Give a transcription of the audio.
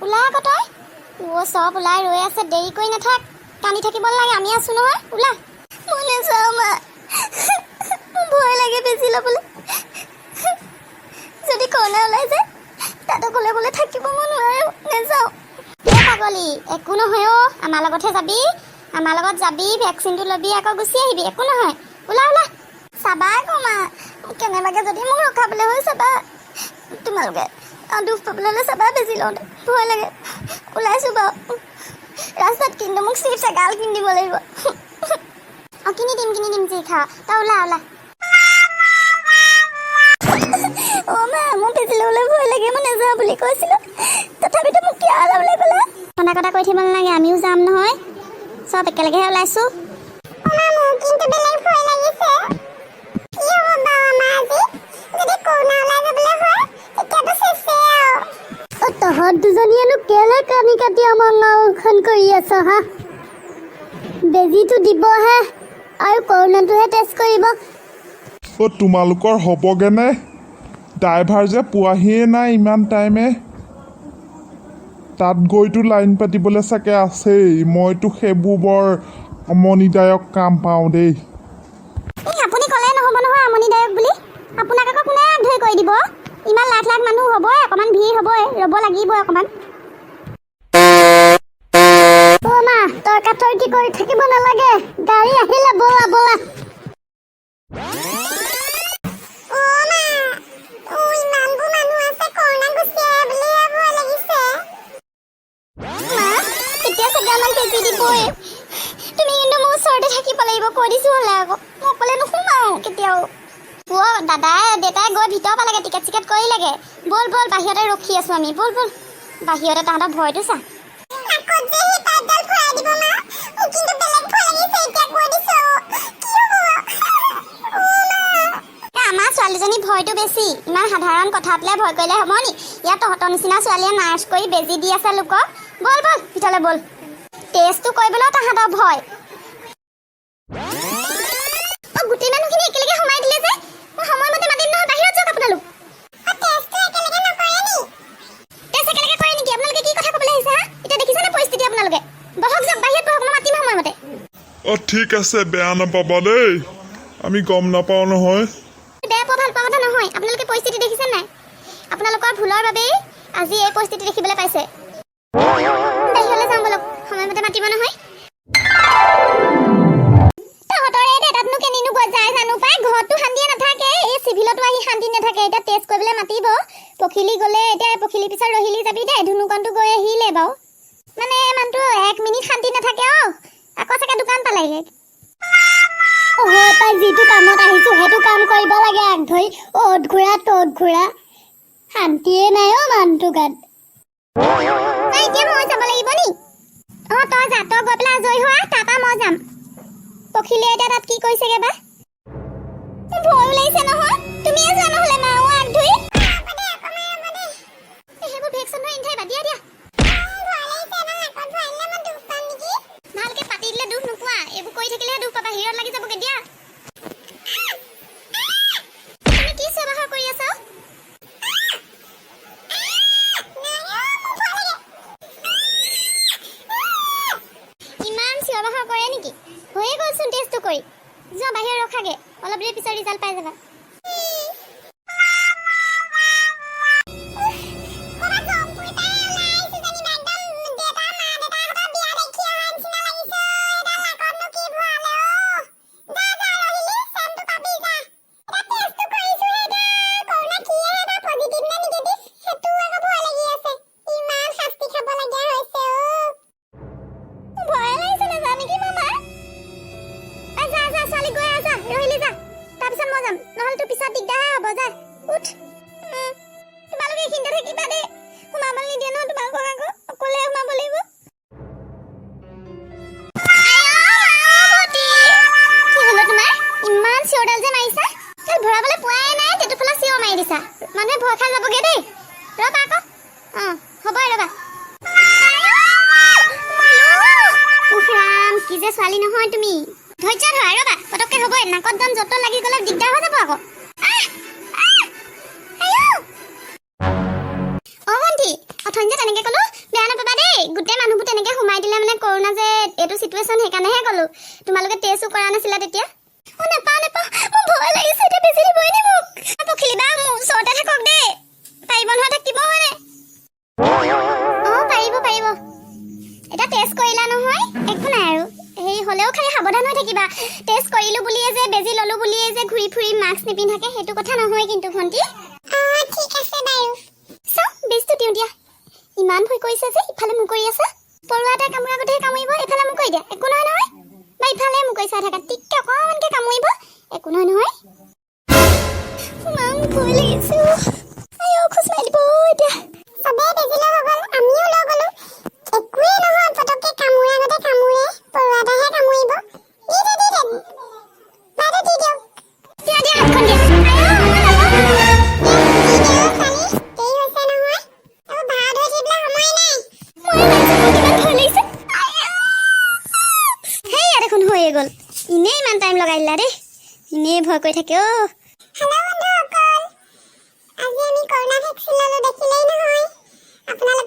ওলা আকৌ তই। অ' চব ওলাই ৰৈ আছে, দেৰি কৰি নাথাক। কান্দি থাকিব নালাগে, আমি আছো নহয়, ওলা। মই নাযাওঁ মা, মোৰ ভয় লাগে বেজি ল'বলৈ। যদি কৰোণা ওলাই যায়, তাত অকলে অকলে থাকিব মই নোৱাৰো, নাযাওঁ। এ পাগলী, একো নহয় অ', আমাৰ লগতহে যাবি। আমাৰ লগত যাবি, ভেকচিনটো ল'বি, আকৌ গুচি আহিবি, একো নহয়। ওলা ওলা। চাবা আকৌ মা, কেনেবাকে যদি মোক ৰখাবলৈ হয় চাবা তোমালোকে আৰু দুখ পাবলৈ হ'লে চাবা। বেজি লওঁতে ভয় লাগে। ওলাইছোঁ বাৰু ৰাস্তাত, কিন্তু মোক চিপছ এগাল কিনি দিব লাগিব। অঁ, কিনি দিম, কিনি দিম, যি খা তই, ওলা ওলা। অ' মা, মোৰ বেজি ল'বলৈ ভয় লাগে, মই নাযাওঁ বুলি কৈছিলোঁ, তথাপিতো মোক কিয় ওলাবলৈ ক'লা? কন্দা কটা কৰি থাকিব নালাগে, আমিও যাম নহয়, চব একেলগেহে ওলাইছোঁ। মোৰ কিন্তু বেলেগ ভয় লাগিছে। কি হ'ব বাৰু আমাৰ আজি? যদি কৰোণা ওলাই যাবলৈ হয়, তেতিয়াতো চেচেই আৰু। অ' তহঁত দুজনীয়েনো কেলে কানি কাটি আমাৰ নাওখন কৰি আছ হা? বেজীটো দিবহে আৰু কৰোণাটোহে টেষ্ট কৰিব। অ' তোমালোকৰ হ'বগেনে? ড্ৰাইভাৰ যে পোৱাহিয়ে নাই ইমান টাইমে। তাত গৈতো লাইন পাতিবলৈ চাগে আছেই। মইতো সেইবোৰ বৰ আমনিদায়ক কাম পাওঁ দেই। এই আপুনি ক'লে নহ'ব নহয় আমনিদায়ক বুলি। আপোনাক আকৌ কোনে আগ ধৰি কৰি দিব? ইমান লাখ লাখ মানুহ হ'বই, অকণমান ভিৰ হ'বই, ৰ'ব লাগিবই অকণমান। অ' মা, তৰ্কাতৰ্কি কৰি থাকিব নালাগে, গাড়ী আহিলে, ব'লা ব'লা। অ' মা, অ' ইমানবোৰ মানুহ আছে, কৰোণা গুচি আহে বুলিহে ভয় লাগিছে। মা, এতিয়া চাগে আমাক বেজি দিবই। তুমি কিন্তু মোৰ ওচৰতে থাকিব লাগিব, কৈ দিছো হ'লে আকৌ। মই অকলে নোসোমাও কেতিয়াও। অ' দাদাই দেউতাই গৈ ভিতৰ পালেগে, টিকেট চিকেট কৰিলেগে। ব'ল ব'ল, বাহিৰতে ৰখি আছো আমি, ব'ল ব'ল বাহিৰতে। তাহাঁতৰ ভয়টো চা। নাকত যে সেই পাইপডাল ভৰাই দিব মা, মোৰ কিন্তু বেলেগ ভয় লাগিছে এতিয়া, কৈ দিছো। কি হ'ব? অ' মা। এ, আমাৰ ছোৱালীজনী ভয়টো বেছি। ইমান সাধাৰণ কথা পেলাই ভয় কৰিলে হ'ব নি? ইয়াত তহঁতৰ নিচিনা ছোৱালীয়ে নাৰ্ছ কৰি বেজি দি আছে লোকক। ব'ল ব'ল, ভিতৰলৈ ব'ল। টেষ্টটো কৰিবলৈও তাহাঁতৰ ভয়। অ' গোটেই মানুহখিনি একেলগে সোমাই দিলে যে, মই সময়মতে মাতিম নহয়। বাহিৰত যাওক আপোনালোক। অ' টেষ্টটো একেলগে নকৰে নি? টেষ্ট একেলগে কৰে নেকি? আপোনালোকে কি কথা ক'বলৈ আহিছে হা? এতিয়া দেখিছেনে পৰিস্থিতি আপোনালোকে? বহক যাওক, বাহিৰত বহক, মই মাতিম সময়মতে। অ' ঠিক আছে, বেয়া নাপাবা দেই, আমি গম নাপাওঁ নহয়। বেয়া পোৱা ভাল পোৱা কথা নহয়, আপোনালোকে পৰিস্থিতি দেখিছে নাই? আপোনালোকৰ ভুলৰ বাবেই আজি এই পৰিস্থিতি দেখিবলৈ পাইছে। বাহিৰলৈ যাওঁ ব'লক, সময়মতে মাতিব নহয়। তহঁতৰ এই দেউতাতনো কেনিনো গৈ যায় জানো পাই? ঘৰততো শান্তিয়ে নাথাকে, এই চিভিলতো আহি শান্তি নাথাকে। এতিয়া টেষ্ট কৰিবলৈ মাতিব, পখিলি গ'লে এতিয়া পখিলি পিছত ৰহিলি যাবি দেই। ধুনুকণটো গৈ আহিলে বাৰু। মানে মানুহটো এক মিনিট শান্তি নাথাকে। অ' আকৌ চাগে দোকান পালেগে। হয় পাই, যিটো কামত আহিছো সেইটো কাম কৰিব লাগে আগ ধৰি। অ'ত ঘূৰা ত'ত ঘূৰা, শান্তিয়ে নাই অ' মানুহটো গাত। নাই, এতিয়া মই যাব লাগিব নি? অ তই যা, তই গৈ পেলাই আজৰি হোৱা, তাৰপৰা মই যাম। পখিলে এতিয়া তাত কি কৰিছেগে বা? মোৰ ভয়ো লাগিছে নহয়, তুমিয়ে যোৱা নহ'লে মা। অ আগ ধৰি এই সেইবোৰ ভেকচন ধৰি নাথাকিবা, দিয়া দিয়া। ভয় লাগিছে, এডাল নাকত ভৰাই দিলে মই দুখ পাম নেকি? ভালকে পাতি দিলে দুখ নোপোৱা, এইবোৰ কৰি থাকিলেহে দুখ পাবা, হিৰত লাগি যাবগে। দিয়া। তুমি কি চিঞৰ বাখৰ কৰি আছা অ? নাই অ', মোৰ ভয় লাগে। ইমান চিঞৰ বাখৰ কৰে নেকি? হৈয়ে গ'লচোন টেষ্টটো কৰি। যোৱা, বাহিৰত ৰখাগে, অলপ দেৰি পিছত ৰিজাল্ট পাই যাবা। ক'ৰবাত জম্পুৰ পৰাই ওলাই আহিছো যেনিবা, একদম দেউতা মা দেউতাহঁতৰ বিয়া দেখি অহা নিচিনা লাগিছে। অ' এডাল নাকতনো কি ভৰালে? অ' যা যা ৰহিলি, চেনটো পাবি যা। এতিয়া টেষ্টটো কৰিছোহে, এতিয়া কৰোণা কি আহে বা, পজিটিভ নে নিগেটিভ, সেইটোও আকৌ ভয় লাগি আছে। ইমান শাস্তি খাবলগীয়া হৈছে অ'। ভয় লাগিছে নাজান নেকি মামা? এ যা যা, ছোৱালী গৈ আহ, যা ৰহিলি যা, তাৰপিছত মই যাম, নহ'লে তোৰ পিছত দিগদাৰহে হ'ব। যা উঠ। তোমালোকে এইখিনিতে থাকিবা দেই, সোমাবলৈ নিদিয়ে নহয় তোমালোকক, আকৌ অকলে সোমাব লাগিব। আই অ' ভণ্টি! কি হ'ল অ' তোমাৰ? ইমান চিঞৰডাল যে মাৰিছা, তেল ভৰাবলৈ পোৱাই নাই, টেটুফলা চিঞৰ মাৰি দিছা, মানুহে ভয় খাই যাবগে দেই। ৰ'বা আকৌ, অঁ হ'ব, ৰ'বা। উফ ৰাম, কি যে ছোৱালী নহয় তুমি! ধৈৰ্য ধৰা, ৰ'বা, পটককে হ'বই। নাকত দম য'ত লাগি গ'লে দিগদাৰ হৈ যাব আকৌ। আহ! আহ! আইঅ! অ ভণ্টি, অথনি যে তেনেকে ক'লো, বেয়া গোটেই মানুহবোৰ তেনেকে সোমাই দিলে মানে কৰোণা যে এইটো চিটুৱেশ্যন, সেইকাৰণেহে ক'লো। তোমালোকে টেষ্টো কৰা নাছিলা তেতিয়া। অ, নাপাওঁ নাপাওঁ, মোৰ ভয় লাগিছে। এতিয়া বেজি দিবই নি মোক? পখিলি বা মোৰ ওচৰতে থাকক দেই। পাৰিব নহয় থাকিব, হয়নে? অ, পাৰিব পাৰিব। এতিয়া টেষ্ট কৰিলা নহয়, একো নাই আৰু। হেৰি হ'লেও খালি সাৱধান হৈ থাকিবা। টেষ্ট কৰিলো বুলিয়ে যে, বেজি ল'লো বুলিয়ে যে ঘূৰি ফুৰি মাস্ক নিপিন্ধাকে, সেইটো কথা নহয় কিন্তু ভণ্টি। অ, ঠিক আছে বাৰু। চাওঁ, বেজটো দিওঁ দিয়া। ইমান ভয় কৰিছে যে ইফালে মূৰ কৰি আছা। পৰুৱা এটা কামোৰা আগতেহে কামুৰিব। এইফালে মূৰ কৰি দিয়া, একো নহয় নহয়। বা ইফালে মূৰ কৰি চাই থাকা। টিককে অকণমানকে কামুৰিব, একো নহয় নহয়। ইমান ভয় লাগিছে। আইঅ, খোজ মাৰি দিব এতিয়া। চবেই বেজি লৈ হৈ গ'ল, আমিও লৈ গ'লো। একোৱেই নহয়, পটককে কামোৰা আগতে কামোৰে, পৰুৱা এটাহে কামুৰিব। দি দে, দি দে বাইদেউ, দি দিয়ক। দিয়া দিয়া, হাতখন দিয়া। আইঅ, মই নলওঁ। দি দে অ' ছোৱালী, দেৰি হৈছে নহয়। এইবোৰ ভাও ধৰি থাকিবলৈ সময় নাই। ময়ো লাগিছে, মোৰ কিমান ভয় লাগিছে। সেইয়া দেখোন হৈয়ে গ'ল। এনেই ইমান টাইম লগাই দিলা দেই। এনেই ভয় কৰি থাকে অ'। হেল্ল' বন্ধুসকল, আজি আমি কৰোণা ভেকচিন ল'লো, দেখিলেই নহয়। আপোনালোকে